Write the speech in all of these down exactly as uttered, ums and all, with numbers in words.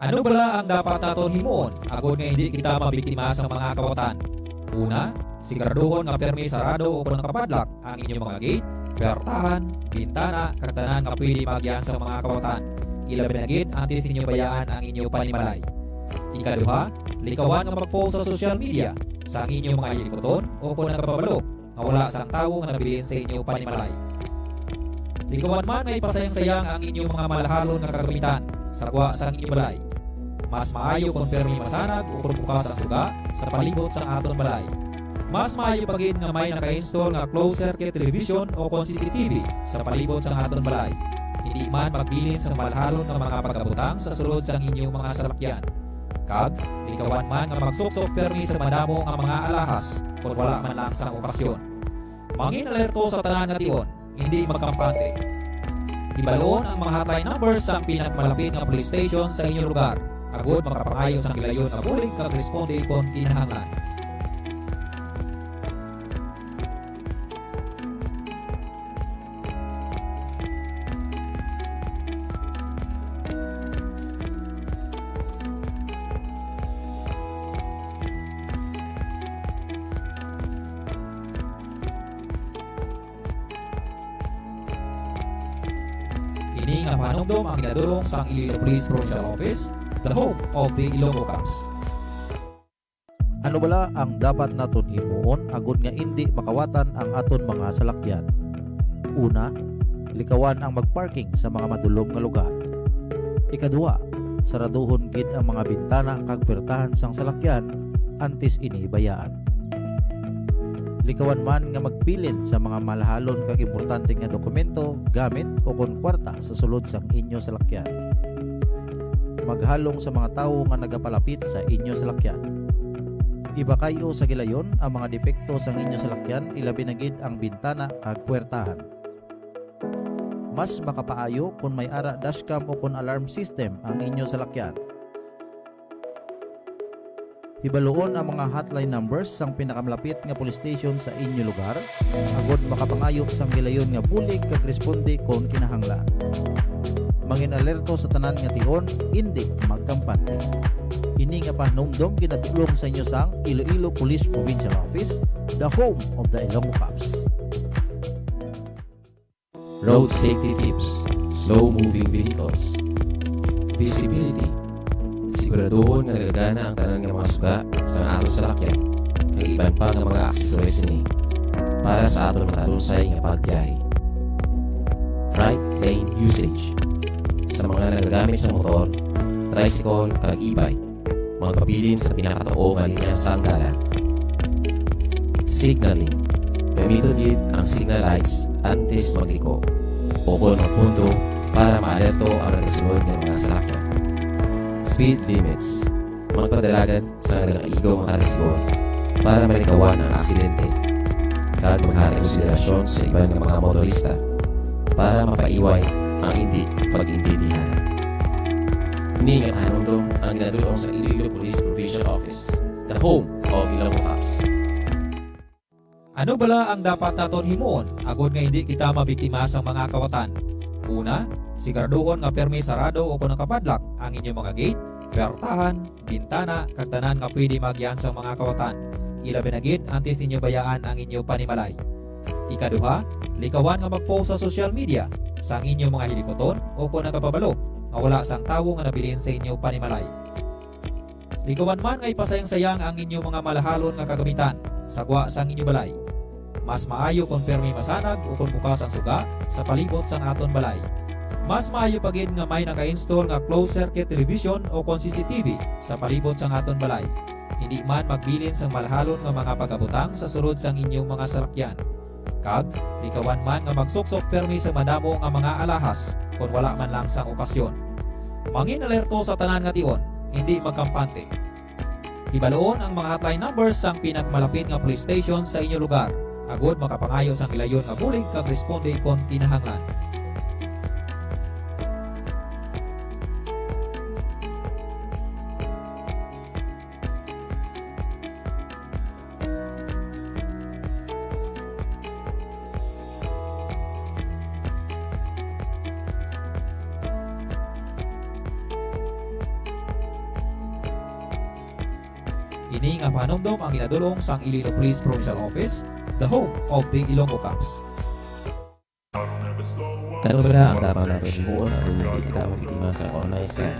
Ano bala ang dapat naton himuon agod nga indi kita mabiktima sang mga kawatan? Una, siguraduhon nga pirmi sarado o kon nakapadlock ang inyo mga gate, puwertahan, bintana, kag tanan nga pwede maagian sang mga kawatan, ilabi na gid antes ninyo bayaan ang inyo panimalay. Ikaduha, likawan nga mag-post sa social media sang inyo mga hilikuton o kon nagapabalo nga wala sang tawo nga nabilin sa inyo panimalay. Likawan man nga ipasayang-sayang ang inyo mga malahalon nga kagamitan sa gwa sang inyo balay. Mas maayo kon pirmi masanag o kon bukas ang suga sa palibot sang aton balay. Mas maayo pa gid nga may naka-install nga closed circuit television o kon C C T V sa palibot sang aton balay. Indi man magbilin sang malahalon nga mga pagabutang sa sulod sang inyo mga salakyan. Kag likawan man nga magsuksok pirmi sa madamo nga mga alahas kon wala man lang sang okasyon. Mangin-alerto sa tanan nga tion, indi magkampante. Hibal-on ang mga hotline numbers sang pinakamalapit nga police station sa inyo lugar, agod makapangayo sang gilayon nga bulig kag responde kon kinahanglan. Ini nga pahanumdom ang ginadul-ong sang Iloilo Police Provincial Office, the home of the Ilonggo Cops. Ano bala ang dapat naton himuon agod nga indi makawatan ang aton mga salakyan? Una, likawan ang mag-parking sa mga madulom nga lugar. Ikaduha, saraduhon gid ang mga bintana kag puwertahan sang salakyan antes ini bayaan. Likawan man nga magbilin sa mga malahalon kag importante nga dokumento, gamit, o kon kwarta sa sulod sang inyo salakyan. Maghalong sa mga tawo nga nagapalapit sa inyo salakyan. Ibakay-o sa gilayon ang mga depekto sang inyo salakyan, ilabi na gid ang bintana kag puwertahan. Mas makapaayo kon may ara dashcam o kon alarm system ang inyo salakyan. Hibaluon ang mga hotline numbers sang pinakamalapit nga police station sa inyo lugar, agod makapangayo sang gilayon nga bulig kag responde kon kinahanglan. Mangin-alerto sa tanan nga tion, indi magkampante. Ini nga pahanumdom ginadulong sa inyo sang Iloilo Police Provincial Office, the home of the Ilonggo Cops. Road safety tips, slow moving vehicles. Visibility. Siguraduhon nga nagagana ang tanan nga mga suga sa aton salakyan, kag iban pa nga mga aksesoris sini para sa aton matalunsay nga pagbiyahe. Right lane usage. Sa mga nagagamit sa motor, tricycle, kag e-bike, magpabilin sa pinakatuo nga linya sang dalan. Signaling. Gamiton gid ang signal lights antes magliko o kon magpunto para maalerto ang nagasunod nga mga salakyan. Speed limits. Magpadala gid sa nagakaigo nga karesibo para malikawan ang aksidente, kag maghatag konsiderasyon sa iban nga mga motorista para mapaiway ang indi pag-intindihan. Ini nga pahanumdom ang ginadul-ong sa Iloilo Police Provincial Office, the home of Ilonggo Cops. Ano bala ang dapat naton himuon agod nga indi kita mabiktima sang mga kawatan? Una, siguraduhon nga pirmi sarado o kon nakapadlock ang inyo mga gate, puwertahan, bintana, kag tanan nga pwede maagian sang mga kawatan, ilabi na gid antes ninyo bayaan ang inyo panimalay. Ikaduha, likawan nga mag-post sa social media sang inyo mga hilikuton o kon nagapabalo nga wala sang tawo nga nabilin sa inyo panimalay. Likawan man nga ipasayang-sayang ang inyo mga malahalon nga kagamitan sa gwa sang inyo balay. Mas maayo kon pirmi masanag o kon bukas ang suga sa palibot sang aton balay. Mas maayo pa gid nga may naka-install nga closed circuit television o kon C C T V sa palibot sang aton balay. Indi man magbilin sang malahalon nga mga pagabutang sa sulod sang inyo mga salakyan. Kag likawan man nga magsuksok pirmi sang madamo nga mga alahas kon wala man lang sang okasyon. Mangin-alerto sa tanan nga tion, indi magkampante. Hibaluon ang mga hotline numbers sang pinakamalapit nga police station sa inyo lugar, agod makapangayo sang gilayon nga bulig kag responde kon kinahanglan. Ini nga pahanumdom ang ginadul-ong sang Iloilo Police Provincial Office, the home of the Ilonggo Cops. Ano ba ang dapat naton himuon agod nga hindi kita mabiktima sa online scam?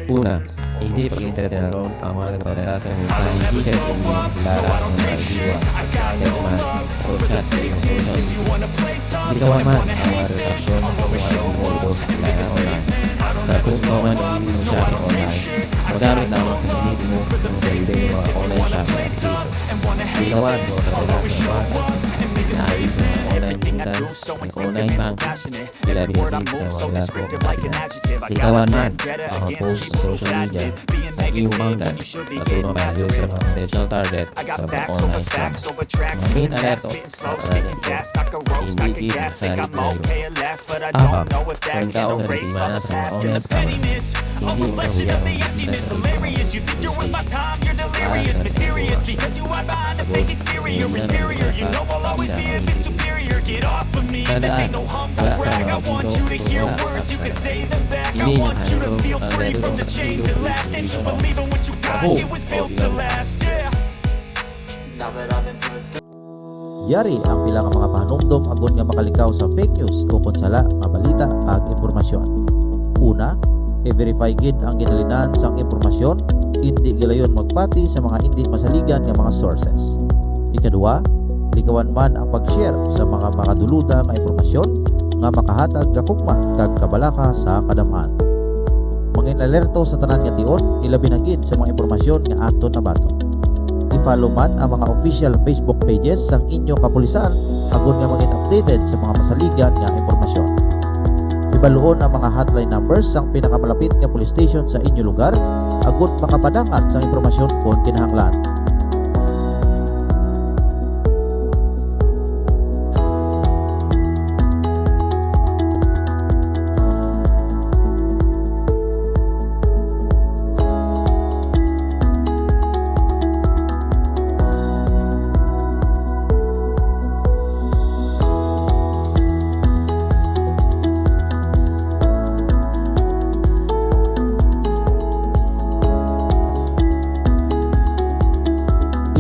Una, hindi pag-entertainon ang mga nagpadala sa mensahe gikan sa hindi nakilala nga mga rehiwa, text message, o chat sa inyong social media. Likawan man ang mga transaksyon o mga email o sa online. Sa kung ikaw man ang hindi shopping online, magamit lamang sa sarili mo ang sarili nga mga online shopping application. Likawan mo ang kadalasan nga mga naalis sa mga online butas, ang online banking, ilabi na gid sa mga ginagawa mo sa internet. Likawan man ang mga post sa social media sa iyong mangdan, at mabayo sa mga potential target sa mga online scam. Mangin-alerto sa kadalasan, hindi gid sa layo. Ahab, kung ikaw nabiktima na sa mga online scammer, hindi mo na huwag ang bisita sa iyong mga para sa mga para sa mga Tandaan, wala sa mga video kung wala ang saksakan. Ini ang handog ang gado ng Iloilo Police Station Office. Ako, Paul Ilonggo. Yari ang pila ka mga pahanumdom agod nga makalikaw sa fake news o kon sala nga balita kag impormasyon. Una, i-verify gid ang ginhalinan sang impormasyon, indi gilayon magpati sa mga indi masaligan nga mga sources. Ikaduha, likawan man ang pag-share sa mga makaduluda nga impormasyon nga makahatag gakugma kag kabalaka sa kadamhan. Mangin-alerto sa tanan nga tion, ilabi na gid sa mga impormasyon nga aton nabaton. I-follow man ang mga official Facebook pages sang inyo kapulisan agod nga mangin updated sa mga masaligan nga impormasyon. Ibaluon ang mga hotline numbers sang pinakamalapit nga police station sa inyo lugar agod makapadangat sang impormasyon kon kinahanglan.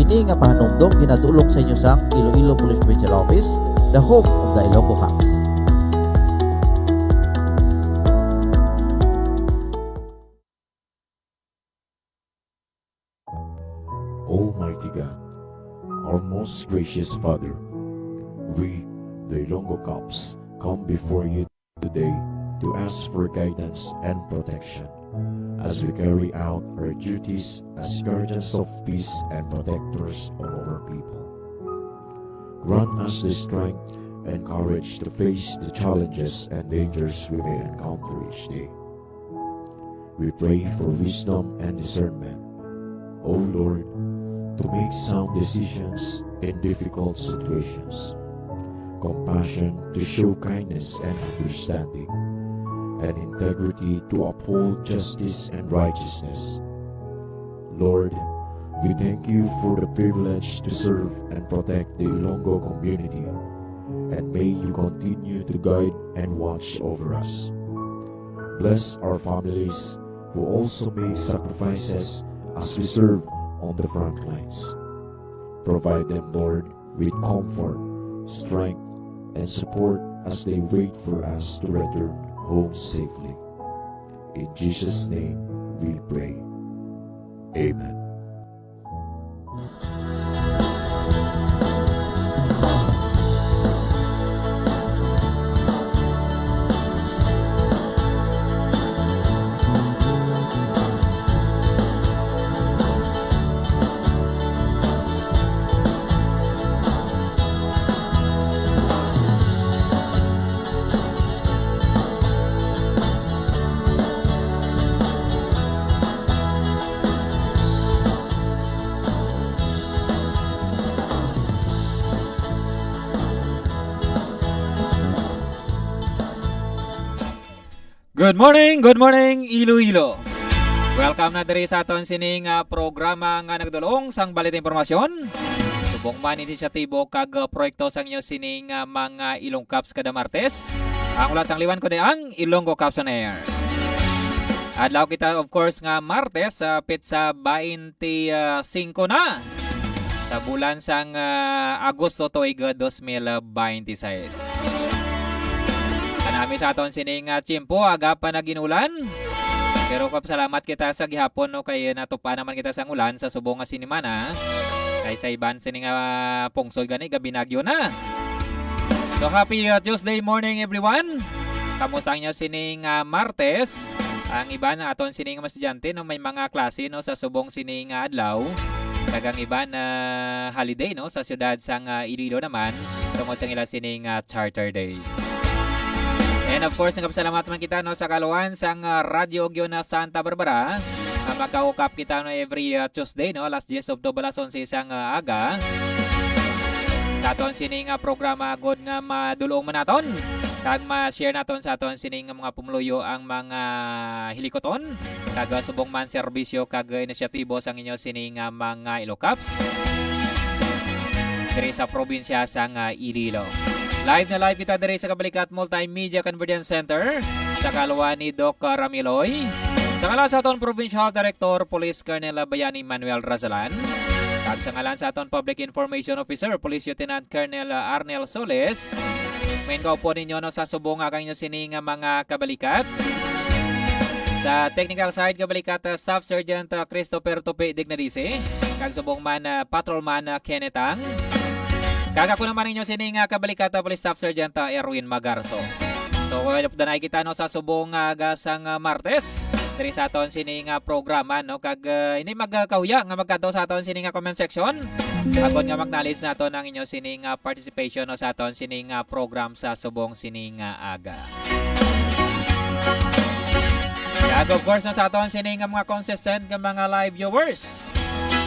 Ini nga pahanumdom ginadulong sa inyo sang Iloilo Police Provincial Office, the home of the Ilonggo Cops. Almighty God, our most gracious Father, we, the Ilonggo Cops, come before you today to ask for guidance and protection as we carry out our duties as guardians of peace and protectors of our people. Grant us the strength and courage to face the challenges and dangers we may encounter each day. We pray for wisdom and discernment, O Lord, to make sound decisions in difficult situations, compassion to show kindness and understanding, and integrity to uphold justice and righteousness. Lord, we thank you for the privilege to serve and protect the Ilonggo community, and may you continue to guide and watch over us. Bless our families who also make sacrifices as we serve on the front lines. Provide them, Lord, with comfort, strength, and support as they wait for us to return home safely. In Jesus' name we pray. Amen. Good morning, good morning, Iloilo. Welcome na diri sa aton sining, ah, programa nga nagdulong sang balita impormasyon. Subong man inisyatibo kag, ah, proyekto sang inyo sining, ah, mga Ilong Cops kada Martes. Ang ulas sang liwan ko di ang Ilonggo Cops on Air. Adlaw kita, of course, nga Martes, sa petsa baynte singko na sa bulan sang, ah, Agosto tuig, ah, dos mil baynte sais. Kanami sa aton sining, ah, tiyempo, aga pa nag-inulan. Pero kapasalamat kita sa gihapon, no, kay natupa naman kita sang ulan sa subong nga sinimana. Kay sa iban sining, ah, pungsod gani, gabinagyo na. So, happy, uh, Tuesday morning, everyone. Kamusta ang inyo sining, uh, Martes? Ang iban, aton sining mga estudyante, no, may mga klase, no, sa subong sining, uh, adlaw. Kag ang iban, uh, holiday, no, sa siyudad sang, uh, Iloilo naman, tungod sang ila sining, uh, Charter Day. And of course, nagpasalamat man kita, no, sa kaluan sang, uh, Radyo Ugyon na Santa Barbara, nga magka-hook up kita, no, every, uh, Tuesday, no, alas diyes up to alas onse sang, uh, aga. Sa aton sining, uh, programa, agod nga madulong man naton kag ma-share naton sa aton sining mga pumuluyo ang mga hilikoton kag, uh, subong man serbisyo kag, uh, inisyatibo sang inyo sining, uh, mga Ilong Cops diri sa probinsya sang, uh, Iloilo. Live na live kita diri sa Kabalikat Multimedia Convergence Center sa kaluan ni Doc Ramiloy. Sa ngalan sa aton Provincial Director Police Colonel Bayani Manuel Razalan, kag sa ngalan sa aton Public Information Officer, Police Lieutenant Colonel Arnel Soles, may kaupo ninyo, no, sa subong nga kang inyo sini nga mga kabalikat. Sa technical side, kabalikat, uh, Staff Sergeant, uh, Christopher Tupi Dignadisi, kag subong man, uh, Patrolman, uh, Kenneth Ang. Kag ako naman ninyo sini nga kabalikat, uh, Police Staff Sergeant, uh, Erwin Magarso. So, well, danay kita, no, sa subong nga aga sang, uh, Martes. diri sa aton sini nga programa, no? Kag, ah, hindi magkahuya nga magkadto sa aton sini nga comment section. Agod nga mag-acknowledge naton ang inyo sini nga participation, no, sa aton sini nga program sa subong sini nga aga. Kag of course, no, sa aton sini nga mga consistent nga mga live viewers.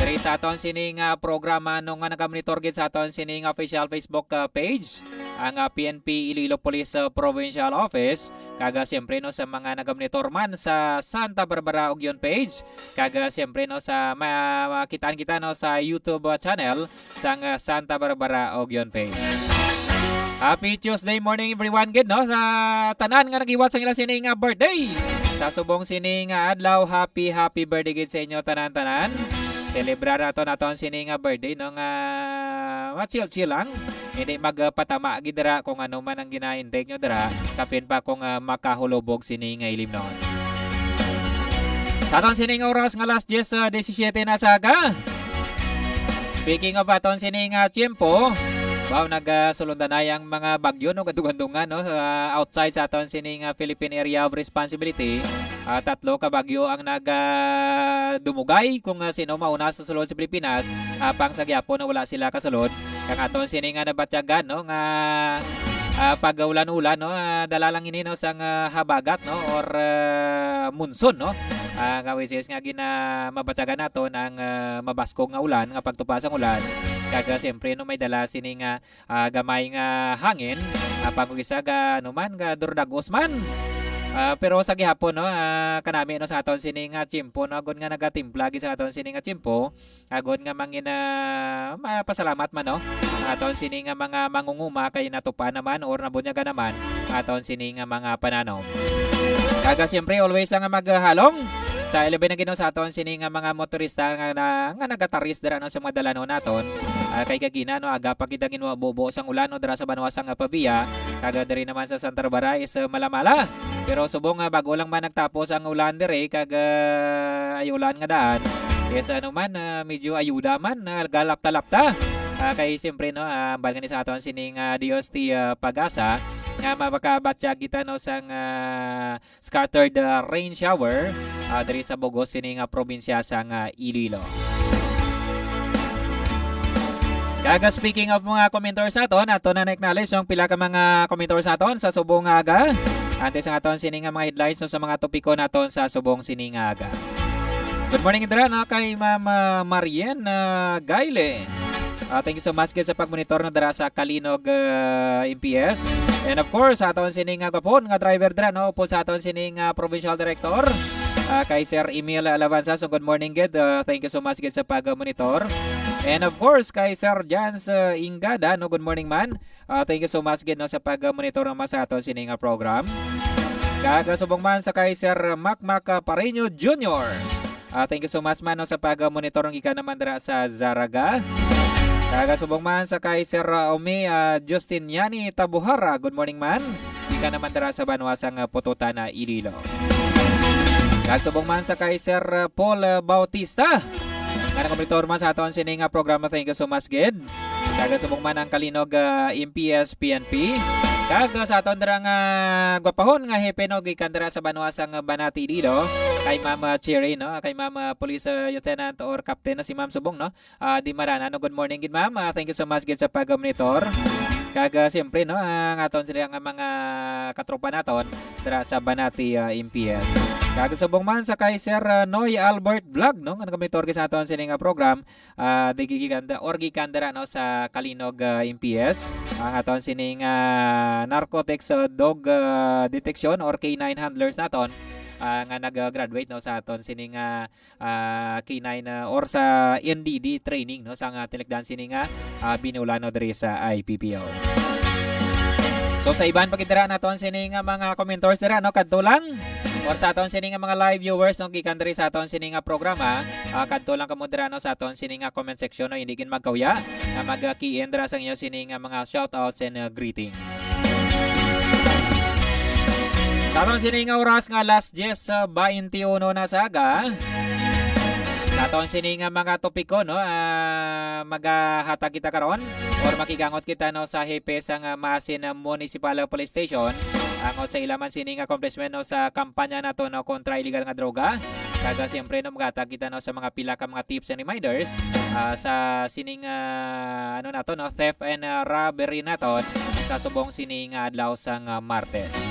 Diri sa aton sini nga programa, no, nga nagamonitor gid sa aton sini nga official Facebook, ah, page, ang, ah, P N P Iloilo Police, ah, Provincial Office, kag, ah, siyempre, no, sa mga nagamonitor man sa Santa Barbara Ugyon page, kag, ah, siyempre, no, sa ma-, makitaan kita, no, sa YouTube, ah, channel sang, ah, Santa Barbara Ugyon page. Happy Tuesday morning, everyone, gid, no, sa tanan nga naghiwat sang ila sini nga birthday. Sa subong sini nga adlaw, happy, happy birthday gid sa inyo tanan-tanan. Celebrar nato naton sini nga birthday, no, nga ma-chill-chill lang. Hindi magpatama gid dira kung ano man ang gina-intake nyo dira, kapin pa kung, ah, makahulubog sini nga ilimnon. Sa aton sini nga oras nga alas diyes, ah, disisiyete na sa aga. Speaking of aton sini nga tiyempo, wow, nagasulundanay ang mga bagyo, no, kadungandungan, no, ah, outside sa aton sini nga Philippine Area of Responsibility. Ah, tatlo ka bagyo ang nagadumugay kung, ah, sino mauna sa sulod sa Pilipinas, apang sa gihapon na wala sila kasulod. Kang aton sini nga nabatyagan, no, nga, ah, pag-ulan-ulan, no, ah, dala lang ini, no, sang, ah, habagat, no, or, ah, monsoon, no. Ah, nga which is nga gina-, mabatyagan naton ang, ah, mabaskog nga ulan, nga pagtupa sang ulan. Kag, ah, siyempre, no, may dala sini nga, ah, gamay nga hangin, ah, pag isa ga, ano man, ga durdagos man. Ah, pero sa gihapon, no, ah, kanami, no, sa aton sini nga tiyempo, no, agod nga nagatimpla gid sa aton sini nga tiyempo, agod nga mangin-, ah, mapasalamat man, no, ang aton sini nga mga mangunguma kay natupa naman or nabunyagan naman aton sini nga mga pananom. Kag, ah, siyempre, always lang nga maghalong sa ilabi na gid, no, sa aton sini nga mga motorista nga, na, nga nagataris dira, no, sa mga dalanon naton. Ah, kay kagina, no, aga pa kita ginbubo sang ulan, no, dira sa banwa sang, ah, Pavia, kag, ah, diri naman sa Santa Barbara is, ah, malamala. Pero subong nga bago lang man nagtapos ang ulan diri, kag, ah, ay ulan nga daan, is ano man, ah, medyo ayuda man, ah, galapta-lapta. Ah, kay siyempre, no, ah, ambal gani sa aton sining, ah, D O S T, ah, Pag-asa, nga makabatyag kita, no, sang, ah, scattered, ah, rain shower, ah, diri sa bug-os sini nga probinsya sang, ah, Iloilo. Kag, ah, speaking of mga commenters naton, ato na na-acknowledge ang pila ka mga commenters naton sa subong nga aga. Antes ang aton sini nga mga headlines, no, sa mga topiko naton sa subong sini nga aga. Good morning dira, no, kay Ma'am, ah, Marian, ah, Gaile. Ah, thank you so much gid sa pagmonitor, no, dira sa Calinog, ah, M P S. And of course, sa aton sini nga gapon nga driver dira, no, upod sa aton sini nga provincial director, ah, kay Sir Emil Alabanza. So, good morning gid. Ah, thank you so much gid sa pag-monitor. And of course, kay Sir Jans, ah, Ingada, no, good morning man. Ah, thank you so much gid, no, sa pag-monitor naman sa aton sini nga program. Kag subong man sa kay Sir Makmak, ah, Pareño Junior. Ah, thank you so much man, no, sa pag-monitor nga gikan naman dira sa Zarraga. Kag subong man sa kay Sir, ah, Omi, ah, Justiniani Tabuhara. Good morning man. Gikan naman dira sa banwa sang, ah, Pototan, ah, Iloilo. Kag subong man sa kay Sir, ah, Paul, ah, Bautista. Nga nakomonitor man sa aton sini nga programa, thank you so much gid. Kag subong man ang Calinog, ah, M P S P N P. Kag, ah, sa aton dira nga gwapahon nga hepe, no, gikan dira sa banwa sang Banati, Iloilo, kay Ma'am, ah, Cherry, no, kay Ma'am, ah, Police, ah, Lieutenant or Captain na si Ma'am subong, no, ah, Dimarana, no. Good morning gid, ma'am. Ah, thank you so much gid sa pag-monitor. Kag, ah, siyempre, no, ang aton sila nga mga katropa naton dira sa Banati, ah, M P S. Kag subong man sa kay Sir, ah, Noy Albert Vlog, no, nga nagamonitor gid sa aton sini nga program, ah, di gikan da-, or gikan dira, no, sa Calinog, ah, M P S. Ang aton sining, ah, narcotics, ah, dog, ah, detection or K nine handlers naton, ah, nga nag-graduate, no, sa aton sining, ah, ah, K nine, ah, or sa N D D training, no, sa nga tinikdan sini nga, ah, binulan, no, diri sa I P P O. So, sa iban pa gid dira naton sini nga mga commenters dira, no, kadto lang. Or sa aton sini nga mga live viewers, no, gikan diri sa aton sini nga programa, ah, kadto lang kamo dira, no, sa aton sini nga comment section, no, hindi gid magkauya nga mag-key in dira sa inyo sini nga mga shoutouts and, ah, greetings. Sa aton sini nga oras nga alas diyes, ah, bainti uno na sa aga, sa aton sini nga mga topiko, no, ah, magahatag kita karon or makigangot kita, no, sa hepe sang, ah, Maasin, ah, Municipal Police Station, Ang sa ila man sini nga accomplishment, no, sa kampanya nato, no, kontra illegal nga droga. Kag, ah, siyempre, no, maghatag kita, no, sa mga pila ka mga tips and reminders, ah, sa sining, ah, ano nato, no, theft and, ah, robbery naton sa subong sini nga adlaw sang, ah, Martes.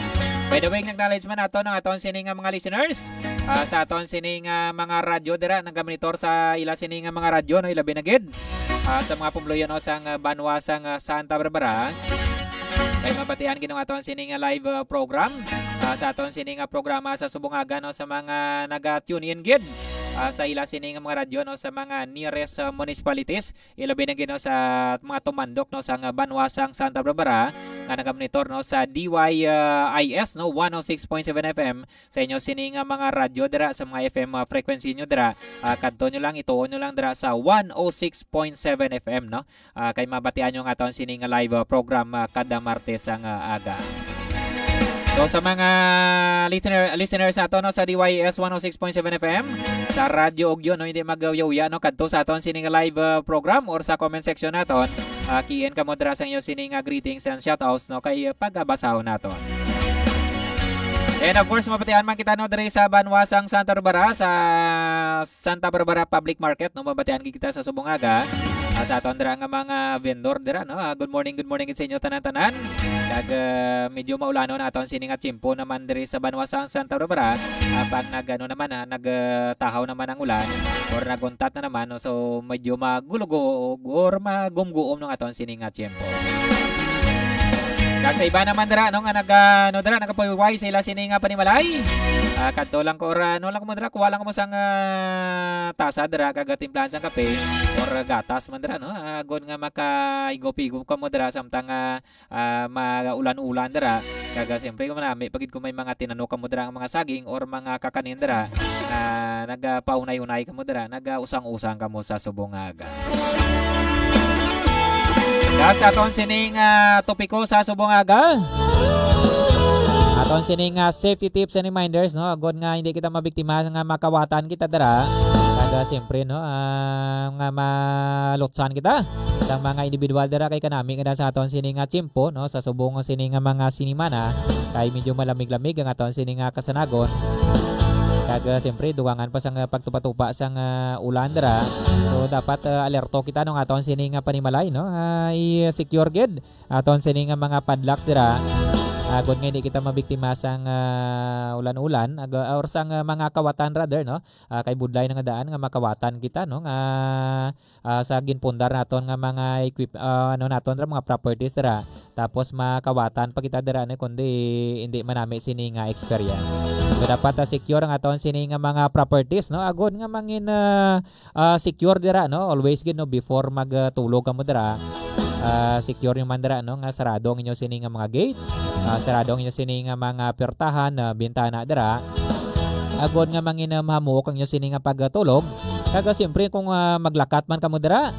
By the way, acknowledgement nato, no, aton sini nga mga listeners, ah, sa aton sini nga mga radyo dira, nagamonitor sa ila sini nga mga radyo, no, ilabi na gid, ah, sa mga pumluyo, no, sang, ah, banwa sang, ah, Santa Barbara. Kay mabatian gid ang aton sini nga live, ah, program, ah, sa aton sini nga programa sa subong aga, no, sa mga naga-tune in gid, ah, sa ila sini nga mga radyo, no, sa mga nearest, ah, municipalities, ilabi na gid, no, sa mga tumandok, no, sa nga banwa sang Santa Barbara nga nagamonitor, no, sa D Y, ah, I S, no, one oh six point seven F M, sa inyo sini nga mga radyo dira sa mga F M, ah, frequency nyo dira, ah, kadto nyo lang, ituon nyo lang dira sa one oh six point seven F M, no? Ah, kay mabatian nyo nga aton sini nga live, ah, program, ah, kada Martes ang, ah, aga. So sa mga listener listeners nato, no, sa D Y S one oh six point seven F M, sa Radyo Ugyon, no, hindi mag-uya-uya, no, kadto sa aton sini nga live, ah, program or sa comment section naton, ah, key in kamo dira sa inyo sini nga greetings and shoutouts, no, kay, ah, pagabasahon naton. And of course, mabatian man kita, no, diri sa banwa sang Santa Barbara, sa Santa Barbara Public Market, no, mabatian gid kita sa subong aga. Ah, sa aton dira nga mga vendor dira, no. Ah, good morning, good morning gid sa inyo tanan-tanan. Kag, ah, medyo maulanon aton sini nga tiyempo naman diri sa banwa sang Santa Barbara. Ah, pag nag, ano naman, ah, nag, ah, tahaw naman ang ulan or naguntat na naman, no, so medyo magulugo or magumguom ang aton sini nga tiyempo. Kag sa iba naman dira, no, nga naga, ano dira, nagapawiway sa ila sini nga panimalay. Ah, kadto lang ko, or ano lang mo dira, kuha lang mo sang, ah, tasa dira, kag timplahan sang kape, or gatas man dira, no? Ah, agod nga makaigop-igop ka mo dira, samtang, ah, ah, maulan-ulan dira. Kag, ah, siyempre, kung manami, pagid kung may mga tinano ka mo dira, ang mga saging, or mga kakanin dira, na nagapaunay-unay ka mo dira, nagausang-usang ka mo sa subong nga aga. Kag sa aton sining, ah, topiko sa subong nga aga, aton sining, ah, safety tips and reminders, no? Agod nga hindi kita mabiktima nga makawatan kita dira. Kag, ah, siyempre, no, ah, nga malutsan kita sa mga individual dira kay kanami nga sa aton sining, ah, tiyempo, no? Sa subong sining, ah, mga sinimana kay medyo malamig-lamig ang aton sining, ah, kasanagon. Kag, ah, siyempre, dugangan pa sang, ah, pagtupa-tupa sang, ah, ulan dira. So, dapat, ah, alerto kita, no, nga aton sining, ah, panimalay, no? Ah, i-secure gid aton sini nga mga padlocks dira. Agod nga hindi kita mabiktima sang, ah, ulan-ulan, ag-, or sang, ah, mga kawatan rather, no? Ah, kay budlay na nga daan nga makawatan kita, no? Nga, ah, sa ginpundar naton nga mga equip-, ah, ano naton dira, mga properties dira. Tapos makawatan pa kita dira, no? Kundi hindi manami sini nga experience. So, dapat, ah, secure ang aton sini nga mga properties, no? Agod nga mangin, ah, ah, secure dira, no? Always gid, no, before mag, ah, tulog kamo dira, ah, secure nyo man dira, no, nga sarado ang inyo sini nga mga gate, ah, sarado ang inyo sini nga mga pertahan, ah, bintana dira. Agod nga mangin, ah, mahamuok ang inyo sini nga pagtulog. Kag, ah, siyempre, kung, ah, maglakat man kamo dira,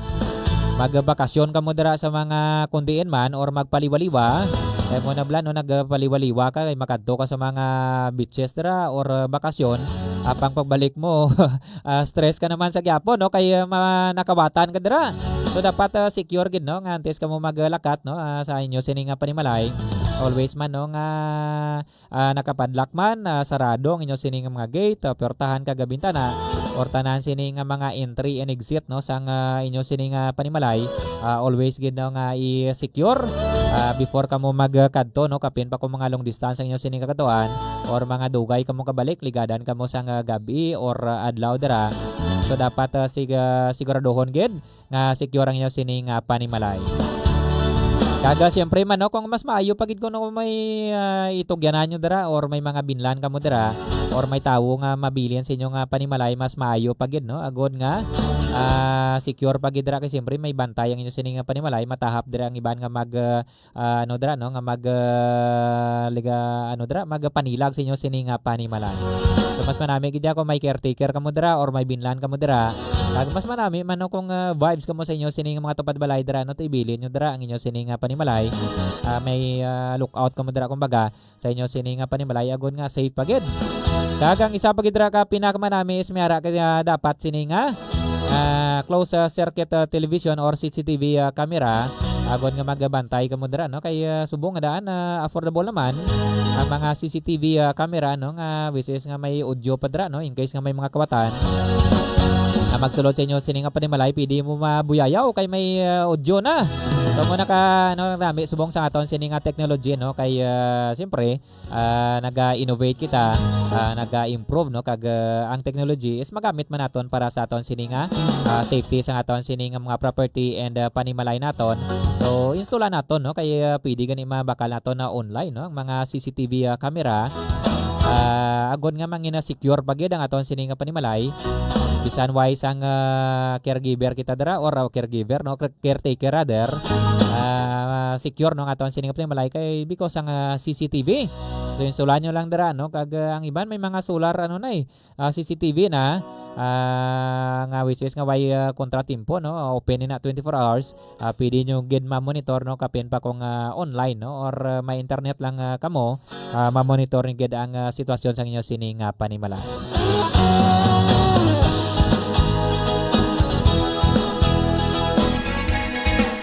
magbakasyon kamo dira sa mga kundiin man or magpaliwa-liwa, kay mo na bala, no, nagpaliwa-liwa ka, kay makadto ka sa mga beaches dira or, ah, bakasyon, apang pagbalik mo, ah, stress ka naman sa gyapon, no? Kay, ah, ma-, nakawatan ka dira. So, dapat, ah, secure gid, no? Nga antes ka mo maglakat, no? Ah, sa inyo sini nga panimalay. Always man, no? Nga, ah, nakapadlock man, ah, sarado ang inyo sini nga mga gate, ah, portahan kag bintana, or tanan sini nga mga entry and exit, no? Sang, ah, inyo sini nga panimalay, ah, always gid, no? Nga i-secure, ah, before ka mo magkadto, no? Kapin pa kung mga long distance ang inyo sini kakadtuan, or mga dugay ka mo kabalik, ligadan ka mo sang, ah, gab-i or, ah, adlaw dira. So, dapat, ah, sig-, ah, siguraduhon gid nga secure ang inyo sini nga panimalay. Kag, ah, siyempre man, no, kung mas maayo pa gid kuno may, ah, itugyanan nyo dira or may mga binlan kamo dira or may tawo nga mabilin sa inyo nga panimalay, mas maayo pa gid, no? Agod nga, ah, secure pa gid dira kay siyempre may bantay ang inyo sini nga panimalay, matahap dira ang iban nga mag, ah, ah, ano dira, no, nga mag, ah, liga, ano dira, magpanilag sa inyo sini nga panimalay. So, mas manami gid kung may caretaker kamo dira or may binlan kamo dira. Kag mas manami man, no, kung, ah, vibes kamo sa inyo sini nga mga tupad balay dira, no, to ibilin nyo dira ang inyo sini nga panimalay. Ah, may, ah, lookout kamo dira, kumbaga, sa inyo sini nga panimalay, agod nga safe pa gid. Kag ang isa pa gid dira ka pinakamanami is may ara ka, ah, dapat sini nga, ah, close, ah, circuit, ah, television or C C T V, ah, camera, Agod nga magabantay kamo dira, no? Kay, ah, subong nga daan, ah, affordable naman ang mga C C T V, ah, camera, no? Nga which is nga may audio pa dira, no? In case nga may mga kawatan na magsulod sa inyo sini nga panimalay, pwede mo mabuyayaw kay may, ah, audio na. So, muna ka, ano, nami, subong sa aton sini nga technology, no? Kay, ah, siyempre, ah, naga-innovate kita, ah, naga-improve, no? Kag, ah, ang technology is magamit man naton para sa aton sini nga, ah, safety sa aton sini nga mga property and, ah, panimalay naton. So, install naton, no? Kay, ah, pwede gani mabakal naton na online, no? Ang mga C C T V, ah, camera, ah, agod nga mangina secure pa gid ang aton sini nga panimalay. Bisan way sang, ah, caregiver kita dira or, ah, caregiver, no? Care-, caretaker rather. Ah, secure, no, ang aton sini nga panimalay kay because ang, ah, C C T V. So, install nyo lang dira, no? Kag, ah, ang iban may mga solar, ano na eh, ah, C C T V na, ah, nga which is nga way, ah, kontratimpo, no? Open ni na twenty-four hours. Ah, pwede nyo gid ma-monitor, no? Kapin pa kung, ah, online, no? Or, ah, may internet lang, ah, kamo, ah, ma-monitor nyo gid ang, ah, sitwasyon sa inyo sini nga panimalay.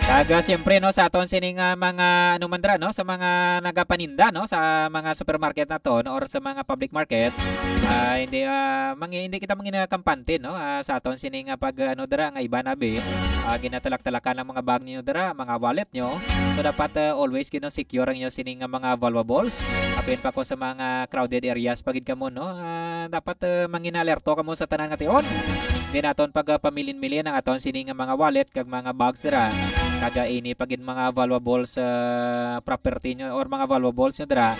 Kag, ah, siyempre, no, sa aton sini nga mga, ano man dira, no, sa mga nagapaninda, no, sa mga supermarket naton or sa mga public market, ah, hindi, ah, mangi-, hindi kita mangina kampante, no, ah, sa aton sini nga pag, ano, dira nga iba na bi, ah, ginatalak-talakan ang mga bag ninyo dira, mga wallet nyo. So, dapat, ah, always gid, no, secure ang inyo sini nga mga valuables. Apin pa ko sa mga crowded areas pa gid kamo, no, ah, dapat, ah, manginalerto kamo sa tanan nga tion. Hindi naton pagpamilin-milin ang aton sini nga mga wallet kag mga bags dira. Kag, ah, ini pa gid mga valuables, ah, property nyo or mga valuables nyo dira.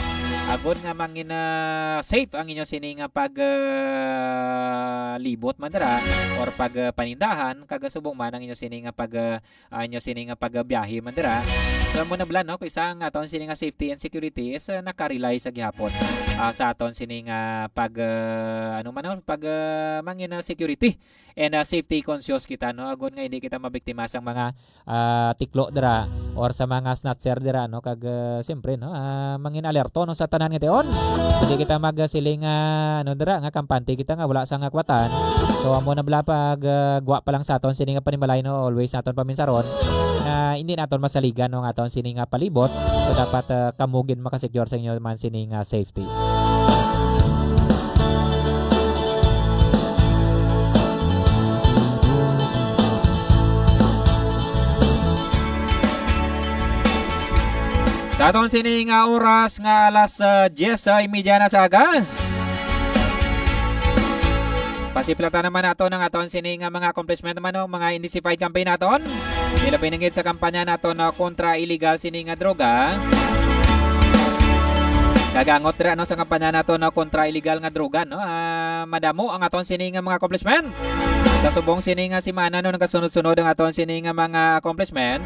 Agod nga mangin, ah, safe ang inyo sini nga pag, ah, libot man dira or pag, ah, panindahan, kag subong man ang inyo sini nga pag, ah, ah, inyo sini nga pagbiyahe man dira. So, amo na bala, no, kay sa nga aton sini nga safety and security is, ah, nakarely sa gihapon, ah, sa aton sini nga pag, ah, ano man, no, pag, ah, mangin, ah, security and, ah, safety conscious kita, no, agod nga hindi kita mabiktima sang mga, ah, tiklo dira or sa mga snatcher dira, no, kag, ah, siyempre, no, ah, mangin alerto, no, sa tanan nga tion. Hindi kita magsiling, ah, ano dira, nga kampante kita nga wala sa nga kwatan. So, amo na bala pag, ah, gwa pa lang sa aton sini nga panimalay, no, always naton paminsaron nga hindi naton masaligan, no, ang aton sini nga palibot. So, dapat, ah, kamo gid makasecure sa inyo man sini nga safety. Sa aton sini nga oras nga alas, ah, diyes y media na sa aga. Pasiplatan naman nato ang aton sini nga mga accomplishment naman, no, mga intensified campaign naton. Ilabi na gid sa kampanya naton, no, kontra illegal sini nga droga. Kagangot dira, no, sa kampanya naton, no, kontra illegal nga droga, no. Ah, madamo ang aton sini nga mga accomplishment. Sa subong sini nga semana, no, nagasunod-sunod ang aton sini nga mga accomplishment.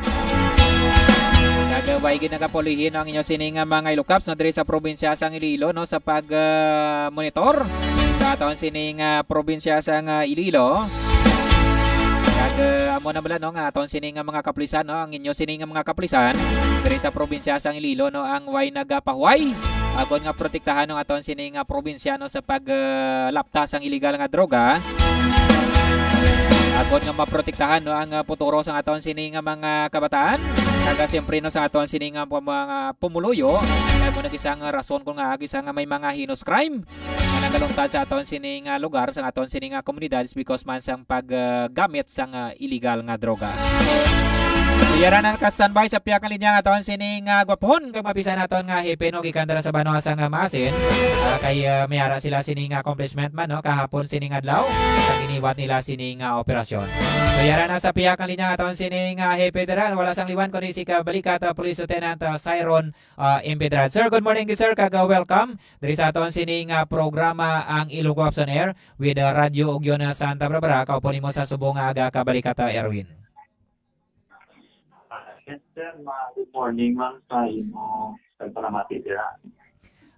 Nagaway gid nagapulihin ang inyo sini nga mga ilukaps, no, diri sa probinsya sang Iloilo, no, sa pag, ah, monitor sa aton sini nga probinsya sang, ah, Iloilo. Kag, ah, amo na bala, no, nga aton sini nga mga kapulisan, no, ang inyo sini nga mga kapulisan diri sa probinsya sang Iloilo, no, ang way nagapahuway agod nga protektahan, no, aton sini nga probinsya, no, sa pag, ah, lapta sang illegal nga droga. Agod nga maprotektahan, no, ang, ah, futuro sang aton sini nga mga kabataan. Kag, ah, siyempre, no, sa aton sini nga mga, mga pumuluyo, kay mo nag-isa nga rason kung nga isa nga may mga heinous crime nga nagaluntad sa aton sini nga lugar, sa aton sini nga komunidad, is because man sang pag, ah, gamit sang, ah, illegal nga droga. So, yara na naka-standby sa pihak nga linya nga aton sini nga gwapohon kag mabisa naton nga hepe, no, gikan dira sa banwa sang Maasin. Ah, kay, ah, may ara sila sini nga accomplishment man, no, kahapon sini nga adlaw, kag giniwat nila sini nga operasyon. So, yara na sa pihak nga linya nga aton sini nga hepe dira, wala sang liwan kundi si Kabalikat, ah, Police Lieutenant, ah, Cyron, ah, Impedrad. Sir, good morning, sir, kag, ah, welcome diri sa aton sini nga programa, ang Ilonggo Cops on Air with, ah, Radyo Ugyon Santa Barbara. Kaupo nimo sa subong nga aga, Kabalikat, ah, Erwin. Ah, yes, sir. Ma-, good morning, ma'am, sa imo pagpalamati dira.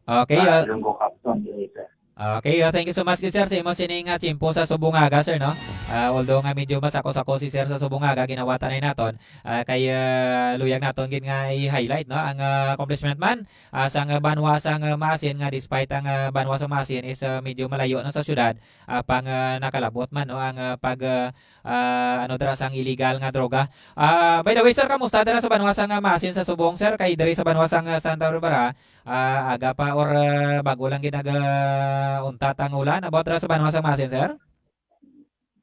Okay, Sa ah, Ilonggo Cops on Air, sir. Okay, ah, thank you so much, sir, sa imo sini nga tiyempo sa subong nga aga, sir, no? Ah, although nga medyo masako-sako si Sir sa subong nga aga, ginawatanay naton, ah, kay, ah, luyag naton gid nga i-highlight, no, ang, ah, accomplishment man, ah, sang banwa sang, ah, Maasin, nga despite ang, ah, banwa sang Maasin is, ah, medyo malayo na sa syudad, ah, pang, ah, nakalabot man, no, ang, ah, pag, ah, ah, ano dira sang illegal nga droga. Ah, by the way, sir, kamusta dira sa banwa sang, ah, Maasin sa subong, sir? Kay diri sa banwa sang, ah, Santa Barbara, ah, aga pa or, ah, bago lang gid nag, ah, untat ang ulan. About dira sa banwa sang Maasin, sir?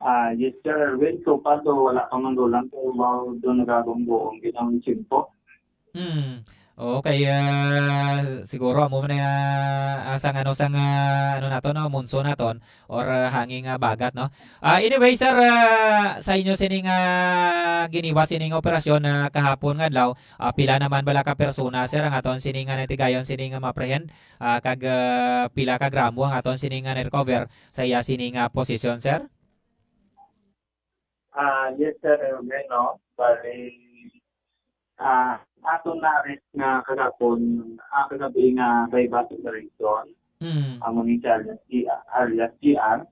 Ah, yes, Sir Erwin. So far, do wala pa man ulan, pero wow, do nagagumbuong gid ang tiyempo. Hmm. Oo, kay, ah, siguro amo man na, ah, sang ano, sang, ah, ano naton, no, monsoon naton or, ah, hangin nga bagat, no? Ah, anyway, sir, ah, sa inyo sining, ah, giniwat sining operasyon na kahapon nga adlaw, ah, pila naman bala ka persona, sir, ang aton sining nga natigayon sining nga ma-apprehend, ah, kag, ah, pila ka gramo ang aton sining nga na-recover sa iya sining nga posisyon, sir? Ah, yes, Sir Erwin, no? Bali, ah, aton na-arrest nga kagapon, ah, kagabi nga buy-bust operation. Mm. Amo ni siya, alias G R, alias G R,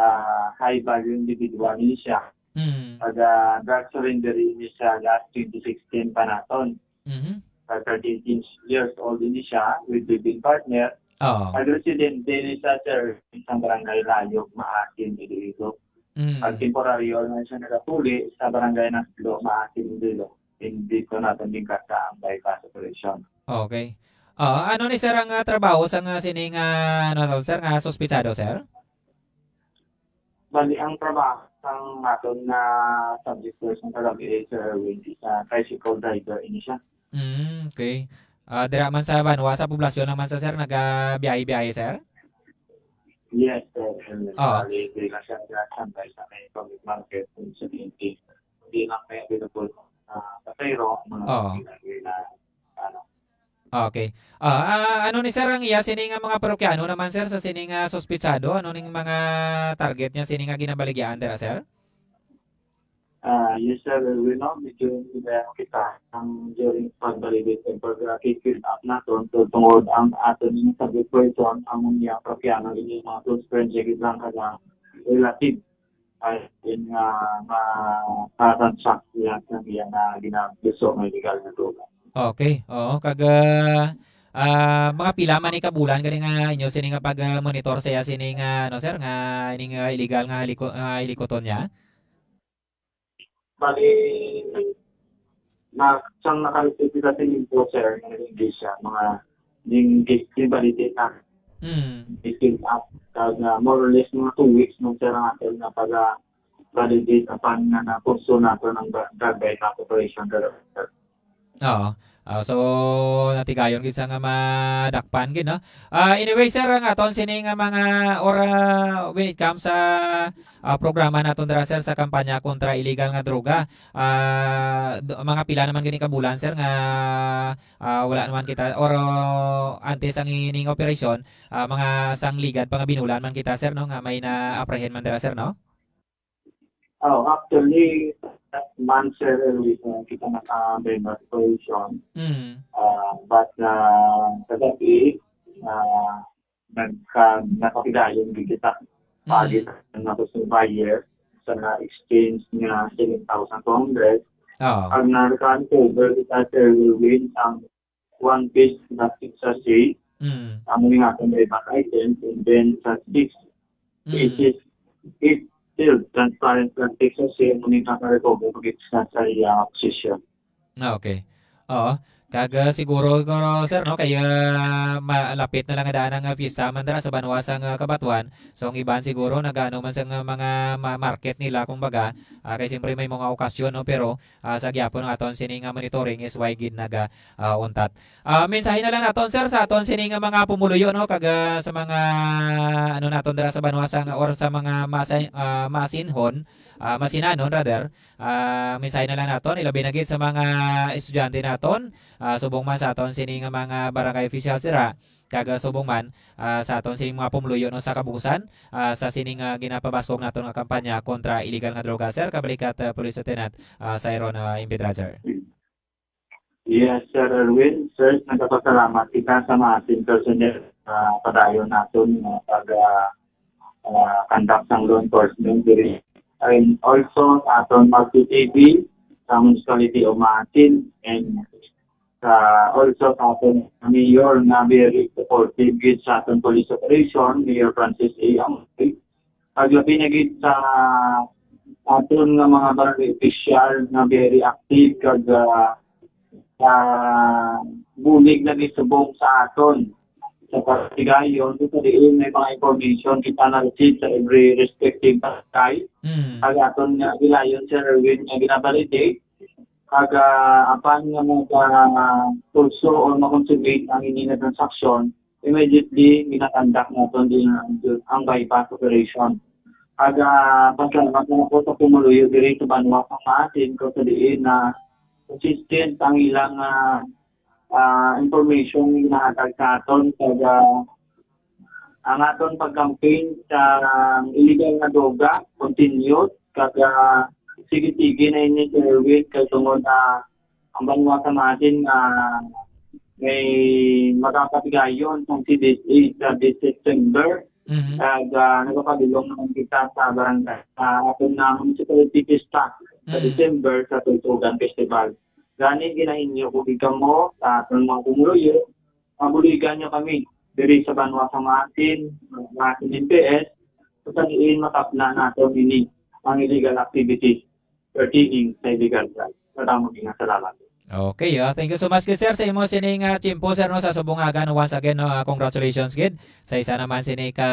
ah, high value individual ni siya. Mm. Pag, ah, drug surrender ni siya last twenty sixteen pa naton. Mhm. Pag thirty-eight years old ni siya, with living partner. Oo. Pag residente ni siya, sir, sa barangay Layog, Maasin, Iloilo. Mm. Pag temporaryo na siya nagapuli sa barangay Naslo, Maasin, Iloilo. Hindi ko natin din kasa ang buy-bust operation. Okay. Ah, ano ni sir ang, ah, trabaho sang, ah, sining, ah, ano to, sir, nga suspitsado, sir? Bali, ang trabaho sang aton nga subject person kagabi, Sir Erwin, is a tricycle driver ini siya. Mm, okay. Ah, dira man sa banwa, sa poblasyon lang man sa, sir, nagabiyahe-biyahe, sir? Yes, sir. Oo. Bali, diri lang siya nagtambay sa may public market, kung sa T N T. Hindi lang may available, ah, pasahero, mga Oo. ginagawa na, ano. Okay. Ah, ah, ano ni sir ang iya sini nga mga parokyano naman, sir, sa sini nga suspitsado? Ano ning mga target niya sini nga ginabaligyaan dira, sir? Ah, yes, sir. We know, medyo nila kita ang during pag-validate and pag-, uh, kick up naton. So, tungod ang aton yung subject person, ang mga parokyano, yung mga close friends, yung lang kada relative. Ay, yun nga, ma-, ma-transact yan sa iya nga ginagusto nga illegal nga droga. Okay, oo, kag, ah, ah, mga pila man ni ka bulan gani nga inyo sini nga pag, ah, monitor sa iya sini nga, ano, sir, nga ini nga illegal nga liko-, ah, ilikuton niya? Bali, na, sang naka-receive kita sa info, sir, nga nag-engage siya, mga, ning-, ning-validate na. Mm. Fill up. Kag, ah, more or less, mga two weeks, man, sir, ang atin nga pag-validate, apan nga na-pursue nato ng ba-, drug buy-bust operation, sir. Oo. Ah, so, natigayon gid sa nga madakpan gid, no? Ah, anyway, sir, ang aton sini nga mga, or, ah, when it comes sa, ah, programa naton dira, sir, sa kampanya kontra illegal nga droga, ah, do-, mga pila naman gani ka bulan, sir, nga, ah, wala naman kita, or, oh, antes ang ining operasyon, ah, mga sangligad pa nga binulan man kita, sir, no, nga may na-apprehend man dira, sir, no? Oh, actually, last month, sir, we, uh, kita naka-member position. Mm. Uh, but, uh, kagabi, uh, nagka-, nakapidayon din kita. Mm. Pagi sa mga customer buyer sa na-exchange nga seven thousand two hundred. Oo. Ang naka-recover kita, sir, will win ang one piece plastic sachet. Mm. Amo ni nga akong iba't items, and then sa six Mm. pieces, eight sealed transparent plastic sachet, amo ni nga naka-recover pag sa, sa iya posisyon. Ah, okay. Oo. Kag, ah, siguro, siguro, sir, no, kay, ah, malapit na lang nga daan ang, ah, fiesta man dira sa banwa sang, ah, Cabatuan. So, ang iban siguro nag-ano man sa nga mga ma-, market nila, kumbaga, ah, kay siyempre may mga okasyon, no, pero ah, sa gihapon nga aton sini nga monitoring is way gid naga, ah, untat. Ah, mensahe na lang naton, sir, sa aton sini nga mga pumuluyo, no, kag, ah, sa mga, ano, naton dira sa banwa sang, or sa mga masa-, ah, masinhon, ah, masinanon rather. Ah, mensahe na lang naton, ilabi na gid sa mga estudyante naton, ah, subong man sa aton sini nga mga barangay officials dira. Kag, ah, subong man, ah, sa aton sining mga pumuluyo, no, sa kabuusan, ah, sa sining, ah, ginapabaskog naton nga kampanya kontra illegal nga droga, sir, kabalikat, ah, Police Lieutenant, ah, Cyron, ah, Impedrad, sir. Yes, Sir Erwin. Sir, nagapasalamat kita sa mga ating personnel, ah, padayon naton nga pag, ah, ah, conduct sang law enforcement diri. and also sa aton mga C C T V sa Municipality of Maasin, and sa, also sa aton mayor nga very supportive gid sa aton police operation, Mayor Francis A. Amboy. Paglabi na gid sa aton nga mga barangay official nga very active kag, ah, ah, bulig na gid subong sa aton sa pagtigayon, kung sa diin may mga information kita na-receive sa every respective barangay. Mm. Ang aton nga gilayon, Sir Erwin, nga gina-validate, kag, ah, apan nga mag, ah, pulso or ma-consummate ang ini nga transaksyon, immediately ginakandak naton din ang, ang buy-bust operation. Kag, ah, pasalamat lang ako sa pumuluyo diri sa banwa sa Maasin, kung sa diin na consistent ang ilang, ah, ah, information nga ginahatag sa aton, kag, ah, ang aton pag-campaign sa illegal nga droga continued, kag, ah, sige-sige na ini, Sir Erwin, kay tungod na ang banwa sa Maasin, ah, may magapatigayon sang C D S A sa this September. Mhm. Kag, ah, nagapadulong naman kita sa barangay, sa aton nga municipality pista sa Mm. December sa Tultugan Festival. Gani, ginahinyo ko gid kamo sa aton mga pumuluyo, mabuligan nyo kami diri sa banwa sa Maasin, Maasin M P S, kung sa diin matapna naton ini ang illegal activity pertaining sa illegal drugs. Madamo nga salamat. Okay, ah, thank you so much gid, sir, sa imo sining, ah, tiyempo, sir, no, sa subong nga aga, no, once again, no, ah, congratulations gid sa isa naman sini ka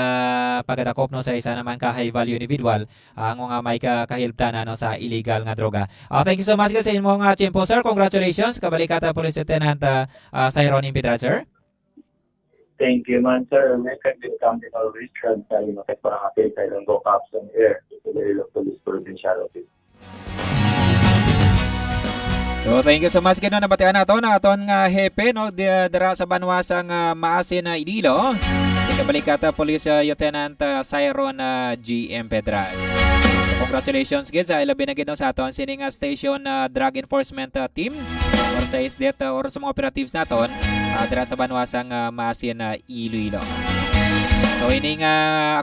pagadakop, no, sa isa naman ka high value individual, ah, nga may ka-, kahilabtan, no, sa illegal nga droga. Ah, thank you so much gid sa imo nga tiyempo, sir. Congratulations, Kabalikatan Police Lieutenant, ah, ah, Cyron Impedrad, sir. Thank you man, sir. May kag welcome din always, kag sa imo kay parang apil sa ilang go ups on air. Sa Iloilo Police Provincial Office. So, thank you so much gid, no, nabatian nato na aton nga hepe, no, di-, dira sa banwa sang, ah, Maasin, ah, Iloilo, si Kabalikatan Police, ah, Lieutenant, ah, Cyron, ah, G M Pedral. So, congratulations gid sa ilabi na gid, no, sa aton sini nga station, ah, drug enforcement, ah, team or sa SDET, ah, or sa mga operatives naton, ah, dira sa banwa sang, ah, Maasin, ah, Iloilo. So, ini nga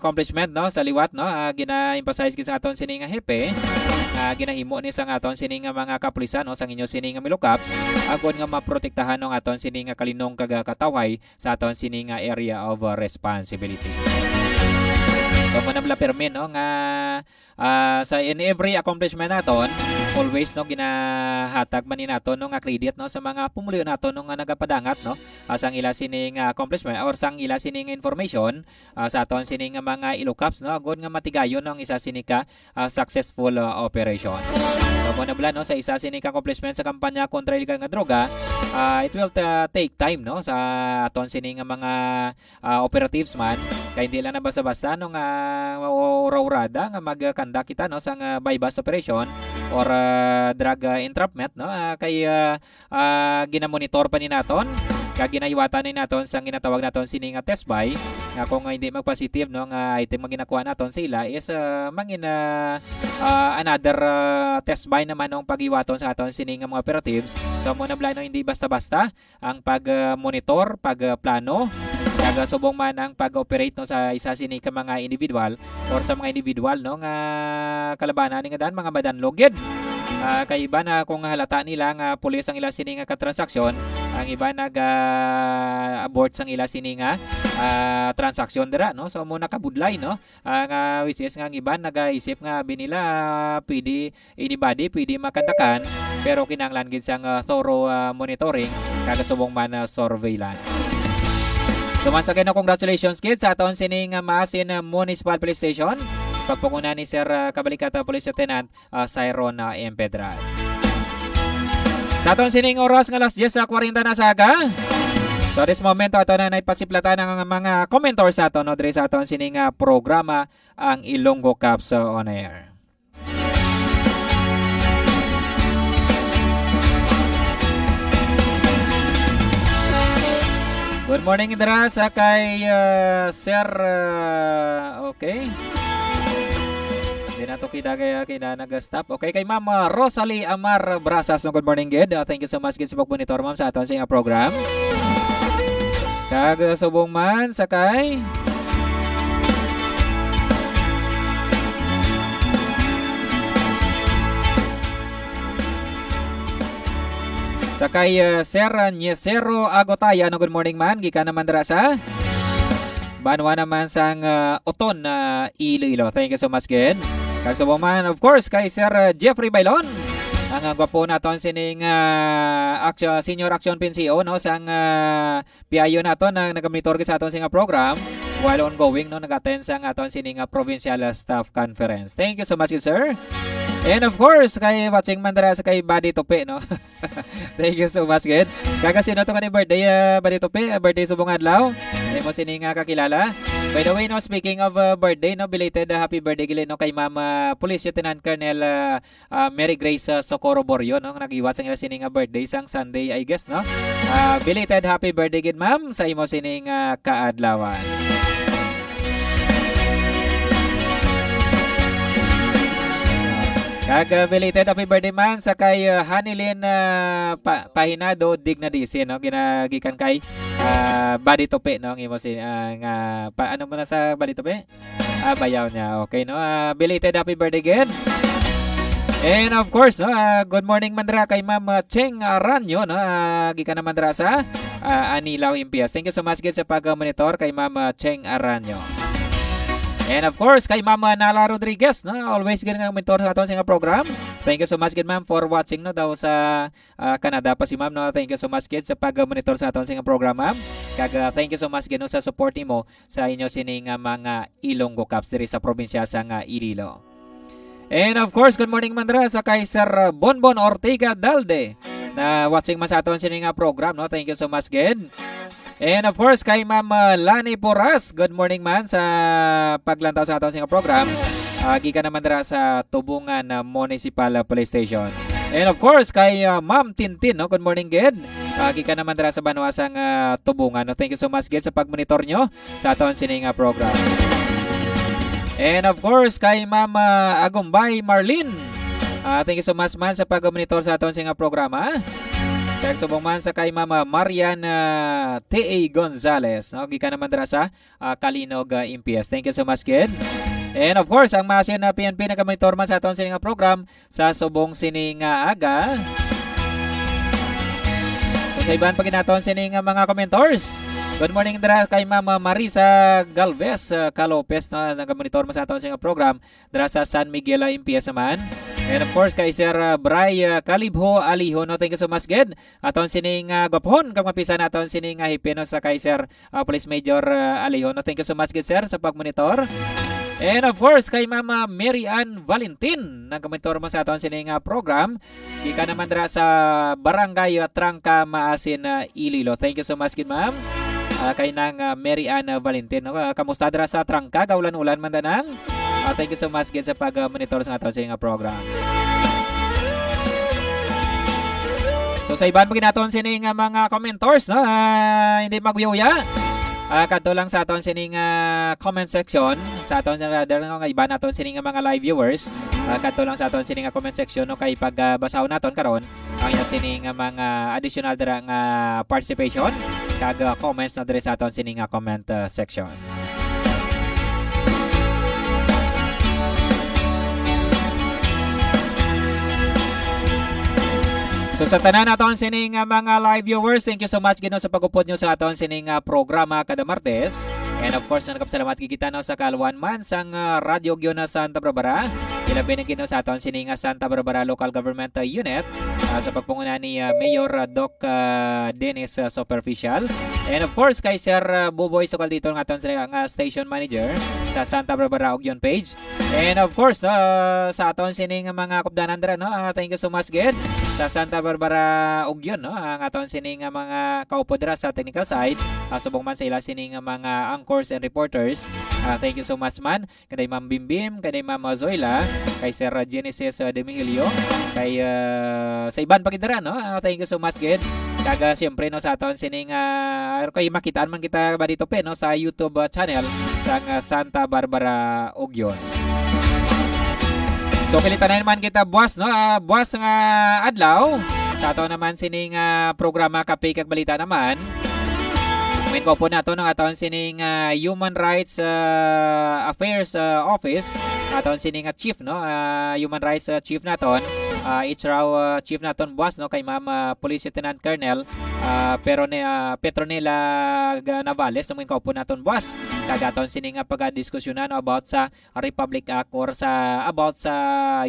accomplishment, no, sa liwat, no, ah, gina-emphasize gid sa aton sini nga hepe, ah, ginahimo ni sa aton sini nga mga kapulisan, no, sa inyo sini nga Milocaps, agod nga maprotektahan ang aton sini nga kalinong kag, ah, katawhay sa aton sini nga area of, ah, responsibility. So, manabla permi, no, nga ah, sa in every accomplishment naton, always, no, ginahatag man ni naton, no, nga credit, no, sa mga pumuluyo naton, no, nga nagapadangat, no, ah, sang ila sini nga accomplishment or sang ila sini nga information, ah, sa aton sini nga mga Ilocaps, no, agod nga matigayon, no, ang isa sini ka, ah, successful, ah, operation. So, mo na bala, no, sa isa sini ka accomplishment sa kampanya kontra illegal nga droga, ah, it will ta-, take time, no, sa aton sini nga mga ah, operatives man, kay hindi lang na basta-basta, no, nga ura-urada nga mag-conduct kita, no, sang, ah, buy-bust operation or, ah, drug, ah, entrapment, no, ah, kay, ah, ah, ginamonitor pa ni naton, kag ginahiwatan ni naton sang ginatawag naton sini nga test buy, nga kung hindi magpositive, no, nga item nga ginakuha naton sa ila is, ah, mangin, ah, ah, another, ah, test buy naman ang paghiwaton sa aton sini nga mga operatives. So, mo na bala, no, hindi basta-basta ang pag, ah, monitor, pag, ah, plano, kag, ah, subong man ang pag-operate, no, sa isa sini ka mga individual or sa mga individual, no, nga kalabanan ni nga dan mga madanlog gid. Ah, kay iban na kung halata nila nga pulis ang ila sini nga katransaksyon, ang iban nag, ah, abort sang ila sini nga, ah, transaksyon dira, no? So, mo nakabudlay, no? Ah, nga which is nga ang iban nagaisip nga abi nila, ah, pwede, anybody pwede makandakan, pero kinahanglan gid sang, ah, thorough, ah, monitoring kag subong man, ah, surveillance. So, once again, no, congratulations gid sa aton sining, ah, Maasin, ah, Municipal Police Station sa pagpanguna ni Sir, ah, Kabalikatan Police Lieutenant, ah, Cyron, ah, M. Pedral. Sa aton sining oras nga alas diyes sa kwarenta na sa aga. So, this momento, ato na naipasiplatan ang mga commenters nato, no, diri sa aton sining, ah, programa, ang Ilonggo Caps, ah, on Air. Good morning, dira sa kay, ah, Sir, ah, okay. Di na to kita kaya kina nag-stop. Okay, kay Ma'am, ah, Rosalie Amar Brasas, no, good morning, gid. Ah, thank you so much, gid, sa pagmonitor, ma'am, sa aton sa iyang program. Kag, ah, subong man sa kay, Sa kay, ah, Sir Niesero Agotaya, no, good morning man. Gikan naman dira sa banwa naman sang, ah, Oton, ah, Iloilo. Thank you so much, gid. Kag subong man, of course, kay Sir, ah, Jeffrey Bailon. Ang, ah, gwapo naton sining, ah, action, senior action P N C O, no, sang, ah, P I O naton na nagamonitor gid sa aton sini nga program while ongoing, no, nag-attend sa aton sini nga provincial, ah, staff conference. Thank you so much, good sir. And of course, kay watching man dira sa kay Buddy Tupi, no. Thank you so much, good. Kaga sino to kani birthday, ah, Buddy Tupi? Ah, birthday subong adlaw. Imo sini nga kakilala. By the way, no, speaking of, ah, birthday, no, belated, ah, happy birthday gid, no, kay Ma'am, ah, Police Lieutenant Colonel, ah, ah, Mary Grace, ah, Socorro Borio, no, nga nag-iwat sang ila sini nga birthday sang Sunday, I guess, no? Ah, belated happy birthday gid, ma'am, sa imo sini nga kaadlawan. Kag, ah, belated happy birthday man sa kay, ah, Hanilin, ah, Pa-, Pahinado Dignadisi, no? Ginagikan kay, ah, Buddy Tupi, no? Ang imo si, ah, nga, pa-, ano mo na sa Buddy Tupi? Ah, bayaw niya. Okay, no? Ah, belated happy birthday gid. And of course, no, ah, good morning man dira kay Ma'am, ah, Cheng Aranyo, no? Ah, gikan naman dira sa, ah, Anilao, M P S. Thank you so much gid sa pag-monitor kay Ma'am, ah, Cheng Aranyo. And of course, kay Ma'am, ah, Nala Rodriguez, no? Always gid nga monitor sa aton sa nga program. Thank you so much gid, ma'am, for watching, no, daw sa ah, Canada pa si ma'am, no? Thank you so much, gid, sa pag-monitor sa aton sini nga programa. Kag, ah, thank you so much, gid, no, sa support nimo sa inyo sini nga mga Ilonggo Cups diri sa probinsya sa nga Iloilo. And of course, good morning man dira sa kay Sir Bonbon Ortega Dalde na watching man sa aton sini nga program, no? Thank you so much, gid. And of course, kay Ma'am, ah, Lani Poras, good morning, ma'am, sa paglantaw sa aton sini nga program. Ah, gikan naman dira sa Tubungan, ah, Municipal, ah, Police Station. And of course, kay, ah, Ma'am Tintin, no? Good morning, gid. Ah, gikan naman dira sa banwa sang, ah, Tubungan, no? Thank you so much, gid, sa pagmonitor nyo sa aton sini nga program. And of course, kay Ma'am, ah, Agumbay Marlene. Ah, thank you so much, man, sa pagmonitor sa aton sini nga programa. Kag subong man sa kay Ma'am, ah, Marian, ah, T A Gonzalez, no? Gikan naman dira sa, ah, Calinog, ah, M P S. Thank you so much, gid. And of course, ang Masin na P N P nagamonitor man sa aton sini nga program sa subong sini nga aga. So, sa iban pa gid naton sini nga mga commentors. Good morning dira kay Ma'am Marisa Galvez, ah, Calopez, na nagamonitor man sa aton sini nga program dira sa San Miguel, ah, M P S naman. And of course, kay Sir, ah, Bray, ah, Calibho Aliho, no? Thank you so much, gid. Aton sini nga gwapon, kag mapisa naton sini nga hipino sa kay Sir, ah, Police Major, ah, Aliho, no? Thank you so much, gid, sir, sa pagmonitor. And of course, kay Mama Mary Ann Valentin, nagamonitor mo sa aton sini nga program. Gikan naman dira sa Barangay, ah, Trangka, Maasin, ah, Iloilo. Thank you so much, gid, ma'am. Ah, kay nang, ah, Mary Ann, ah, Valentin, no? Ah, kamusta dira sa Trangka? Gaulan-ulan man danang? Ah, thank you so much, gid, sa pag-monitor sa aton sini nga program. So, sa iban pa gid naton sini nga mga commentors, no? Ah, hindi maguyuya. Ah, kadto lang sa aton sini nga comment section, sa aton sa, rather, no, nga iban naton sini nga mga live viewers. Ah, kadto lang sa aton sini nga comment section, no, kay pag, ah, basahon naton karon ang inyo sini nga mga additional dira nga participation kag, ah, comments na diri sa aton sini nga comment, ah, section. So, sa tanan naton sini nga mga live viewers, thank you so much, gid, no, sa pag-upod nyo sa aton sini nga programa kada Martes. And of course, nagapasalamat gid kita, no, sa kaaluhan man sang, ah, Radyo Ugyon na Santa Barbara. Ilabi na gid, no, sa aton sini nga Santa Barbara Local Government, ah, Unit, ah, sa pagpanguna ni, ah, Mayor, ah, Doc, ah, Dennis, ah, Superficial. And of course, kay Sir, ah, Buboy Sukal dito nga aton sila nga station manager sa Santa Barbara Ugyon page. And of course, ah, sa aton sini nga mga kupdanan dira, no? Ah, thank you so much, gid, sa Santa Barbara Ugyon, no? Ang aton sini nga mga kaupod dira sa technical side, ah, subong man sa ila sini nga mga anchors and reporters. Ah, thank you so much, man. Kay Ma'am Bimbim, kay Ma'am Zoila, kay Sir Genesis, uh, Demihilio, kay, uh, sa iban pa gid dira, no? Ah, thank you so much, gid. Kag, ah, siyempre, no, sa aton sining, ah, kay makitaan man kita ba dito, pe, no, sa YouTube, ah, channel sang, ah, Santa Barbara Ugyon. So, kilitanan man kita buwas, no? Ah, buwas nga adlaw, sa ato naman sining, ah, programa Kape kag Balita naman. Main ko po nato ang aton sining, ah, Human Rights, ah, Affairs, ah, Office, aton sining, ah, chief, no? Ah, Human Rights, ah, Chief naton, ah, H R O, ah, Chief naton buwas, no, kay Ma'am, ah, Police Lieutenant Colonel, ah, pero ni, ah, Petronella Ga-, Navales, no, ang kaupo naton buwas. Kag aton sini nga pagdiskusyonan, no, about sa Republic Act or sa, about sa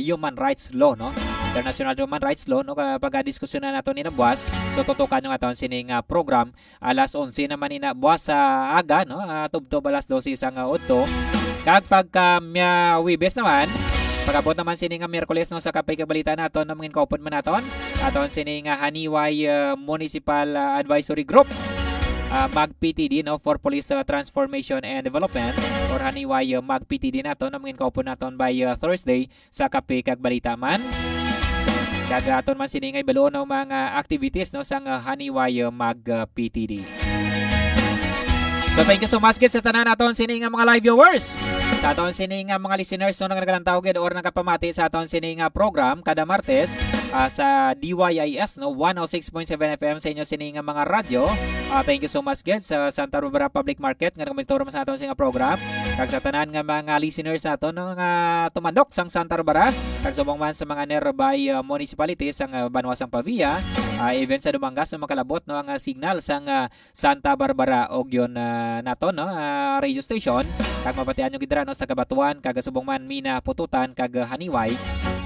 human rights law, no? International human rights law, no? Ka-, pagdiskusyonan nato ni buwas. So, tutukan nyo aton sini nga program alas onse naman ina buwas sa aga, no? Ah, tubtob alas dose sang, ah, udto. Kag pagka, ah, Huwebes naman, pag-abot naman sini nga Miyerkules, no, sa Kape kag Balita naton, no, mga kaupod man naton, aton sini nga Haniway, ah, Municipal, ah, Advisory Group, ah, mag P T D, no, for Police, ah, Transformation and Development, or Haniway, ah, mag P T D naton, no, mga kaupod naton by, ah, Thursday, sa Kape kag Balita man. Kag aton man sini nga ibaluon ang mga activities, no, sang, ah, Haniway, ah, mag, ah, P T D. So, thank you so much gid sa tanan aton sini nga mga live viewers, sa aton sini nga mga listeners, no, nga nagalantaw gid or nagapamati sa aton sini nga program kada Martes, ah, sa D Y I S, no, one oh six point seven F M sa inyo sini nga mga radyo. Ah, thank you so much gid sa Santa Barbara Public Market nga nagamonitor man sa aton sini nga program. Kag sa tanan nga mga listeners naton, no, nga tumandok sang Santa Barbara, kag subong man sa mga nearby, ah, municipalities sang, ah, banwa sang Pavia, ah, even sa Dumangas, no, makalabot, no, ang, ah, signal sang, ah, Santa Barbara og yun, ah, naton, no, ah, radio station. Kag mabatian nyo gid dira, no, sa Cabatuan, kag subong man Mina, Pututan, kag, ah, Haniway,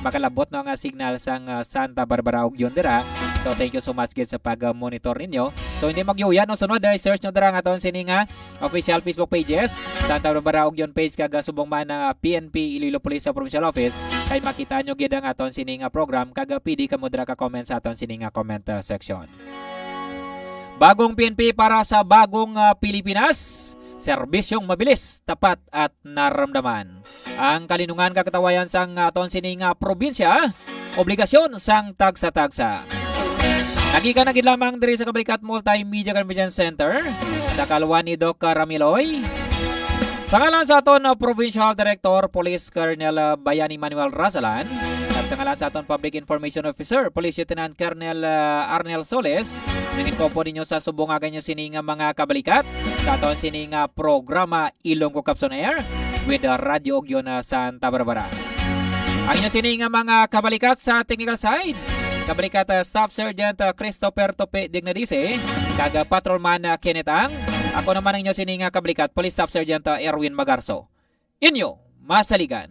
makalabot, no, ang, ah, signal sang, ah, Santa Barbara og yun dira. So, thank you so much gid sa pag-monitor ninyo. So, hindi magyuya, no, sunod, ah, search nyo dira ang aton sini nga official Facebook pages, Santa Barbara Ugyon page, kag, ah, subong man ang, ah, P N P Iloilo Police sa Provincial Office, kay makita nyo gid ang aton sini nga program, kag, ah, pwede kamo dira ka comment sa aton sini nga comment, ah, section. Bagong P N P para sa bagong, ah, Pilipinas, serbisyong mabilis, tapat at naramdaman. Ang kalinungan kag katawayan sang aton sini nga probinsya, obligasyon sang tagsa-tagsa. Nagikan na gid lamang diri sa Kabalikat Multimedia Convention Center sa kalwa ni Doc Ramiloy. Sa ngalan sa aton, uh, Provincial Director, Police Colonel, uh, Bayani Manuel Razalan, kag sa ngalan sa aton Public Information Officer, Police Lieutenant Colonel, uh, Arnel Soles, nangin ko po ninyo sa subong nga ganyo sini nga mga kabalikat sa aton sini nga programa Ilonggo Caps on Air with, uh, Radyo Ugyon, uh, Santa Barbara. Ang inyo sini nga mga kabalikat sa technical side, kabalikat, uh, Staff Sergeant, uh, Christopher Tope Dignadise, kag, uh, Patrolman, uh, Kenneth Ang. Ako naman ang inyo sini nga kabalikat, Police Staff Sergeant, uh, Erwin Magarso. Inyo masaligan.